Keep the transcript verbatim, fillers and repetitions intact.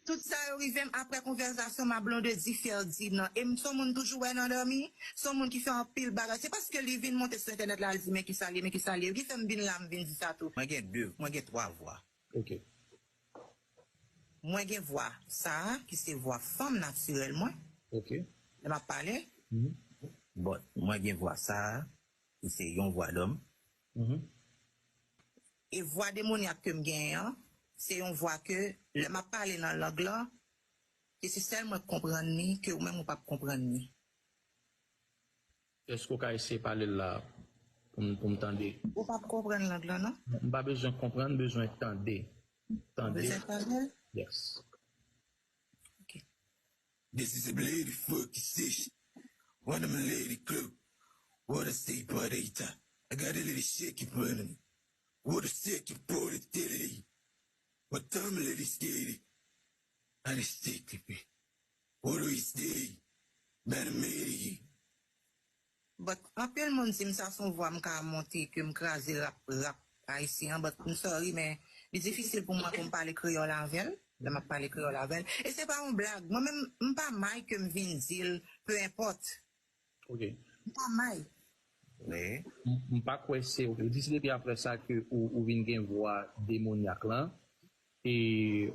Tout sa yo rive m apre konvèsasyon m a Blondedy fè di m nan. E m se yon moun toujou wè nan dòmi, se yon moun ki fè anpil bagay. Se paske li vin monte sou entènèt la, li di, "Men kisa l ye, men kisa l ye." Ki fè m vin la, m vin di sa tou. Mwen gen de, mwen gen twa vwa. Ok. Mwen gen vwa sa a, ki se vwa fanm natirèl mwen, Ok. lè m ap pale. Mhm. Bon, mwen gen vwa sa a, ki se yon vwa dòm. Mhm. E vwa demonyak ke m genyen an, se yon vwa ke lè m ap pale nan lang lan, ke se sèl mwen k konprann li, ke ou menm ou p ap konprann li. Èske w ka eseye pale l la pou m, pou m tande? Ou p ap konprann lang lan, non? M pa bezwen konprann, m bezwen tande. Tande. Bezwen tande? Yes. Ok. This is a lady fucking session. One of my lady club. What a say party time. I got a little shake in front of me. What a shake in front of me. What time a lady scared. And it's sticky. What do you say? Man, a lady. But anpil moun di m sa se yon vwa m ka monte, ke m kraze rap, rap ayisyen an, but m sorry, men li difisil pou mwen pou m pale kreyòl avè l, lè m ap pale kreyòl avè l. E se pa yon blag, mwen menm, m pa may ke m vin di l, peu importe. Ok. M pa may. M, m pa kwè se, ok, ou di se depi apre sa ke ou, ou vin gen vwa demonyak lan. E